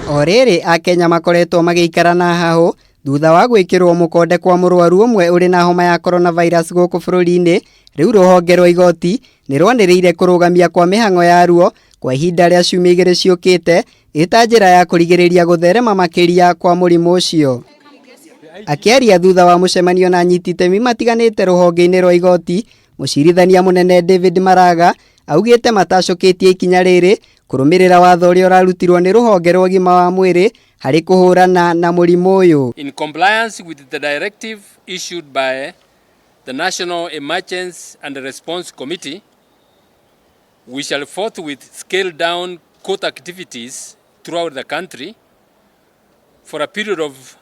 O rĩrĩ Akenya makoretwo magĩikara na hahũ thutha wa gwĩkĩrwo mũkonde kwa mũrwaru ũmwe ũrĩ na homa ya coronavirus gũkũ bũrũri-inĩ, rĩu rũhonge rwa igoti nĩ rwanĩrĩire kũrũgamia kwa mĩhang'o yaruo kwa ihinda rĩa ciumia igĩrĩ ciũkĩte ĩta njĩra ya kũrigĩrĩria gũtherema makĩria kwa mũrimũ ũcio. Akĩaria thutha wa mũcemanio na anyiti itemi matiganĩte rũhonge-inĩ rwa igoti, mũcirithania mũnene David Maraga augĩte matacũkĩtie ikinya rĩrĩ kũrũmĩrĩra watho ũrĩa ũrarutirwo nĩ rũhonge rwa ũgima wa mwĩrĩ harĩ kũhũrana na mũrimũ ũyũ. In compliance with the directive issued by the National Emergency and Response Committee, we shall forthwith scale down court activities throughout the country for a period of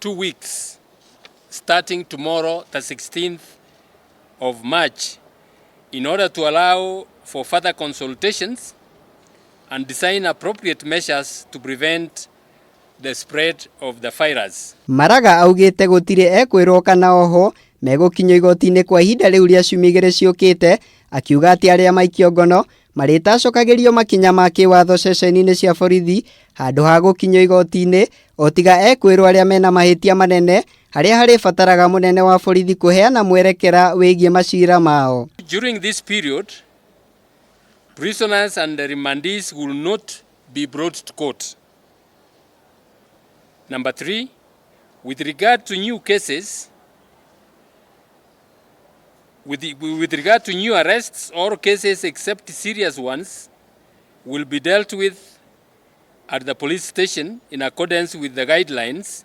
2 weeks, starting tomorrow, the 16th of March, in order to allow for further consultations and design appropriate measures to prevent the spread of the virus. Maraga augĩte gũtirĩ ekwĩrwo kana ohwo megũkinyio igoti-inĩ kwa ihinda rĩu rĩa ciumia igĩrĩ ciũkĩte, akiuga atĩ arĩa maikio ngono marĩtacũkagĩrio makinya ma kĩwatho ceceni-inĩ cia borithi handũ ha gũkinyio igoti-inĩ o tiga ekwĩrwo arĩa mena mahĩtia manene harĩa harĩbataraga mũnene wa borithi kũheana mwerekera wĩgiĩ macira mao. During this period, prisoners and remandees will not be brought to court. Number three, with regard to new cases, with regard to new arrests or cases except serious ones, will be dealt with at the police station in accordance with the guidelines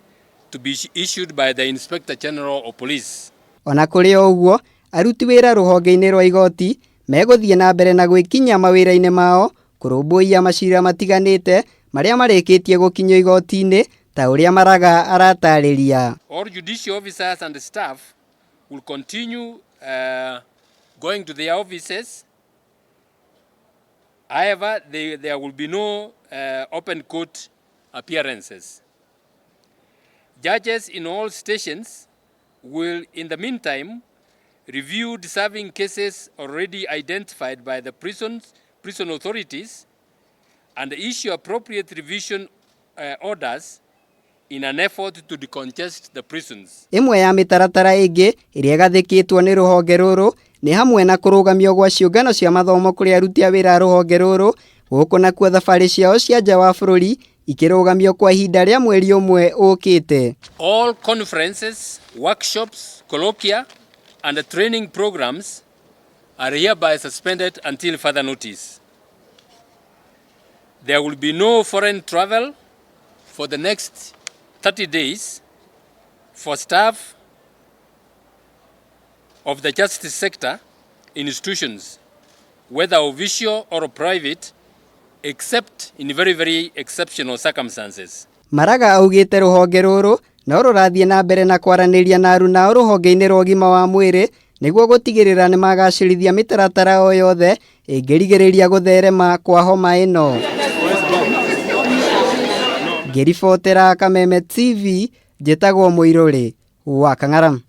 to be issued by the Inspector General of Police. Ona kũrĩ o ũguo, aruti wĩra rũhonge-inĩ rwa igoti megũthiĩ na mbere na gwĩkinyia mawĩra-inĩ mao kũrũmbũiya macira matiganĩte marĩa marĩkĩtie gũkinyio igoti-inĩ ta ũrĩa Maraga aratarĩria. All judicial officers and staff will continue going to their offices. However, there will be no open court appearances. Judges in all stations will, in the meantime, review deserving cases already identified by the prison authorities and issue appropriate revision orders in an effort to decongest the prisons. Ĩmwe ya mĩtaratara ĩngĩ ĩrĩa ĩgathĩkĩtwo nĩ rũhonge rũrũ nĩ hamwe na kũrũgamio gwa ciũngano cia mathomo kũrĩ aruti a wĩra a rũhonge rũrũ gũkũ nakuo thabarĩ ciao cia nja wa bũrũri ikĩrũgamio kwa ihinda rĩa mweri ũmwe ũkĩte. All conferences, workshops, colloquia, and training programs are hereby suspended until further notice. There will be no foreign travel for the next 30 days for staff of the justice sector institutions, whether official or private, except in very, very exceptional circumstances. Maraga augĩte rũhonge rũrũ no rũrathiĩ na mbere na kwaranĩria na arunao rũhonge-inĩ rwa ũgima wa mwĩrĩ nĩguo gũtigĩrĩra nĩ magacĩrithia mĩtaratara o yothe ĩngĩrigĩrĩria gũtherema kwa homa ĩno. Ngĩribotera Kameme TV, njĩtagwo Mũirũrĩ wa Kang'ara.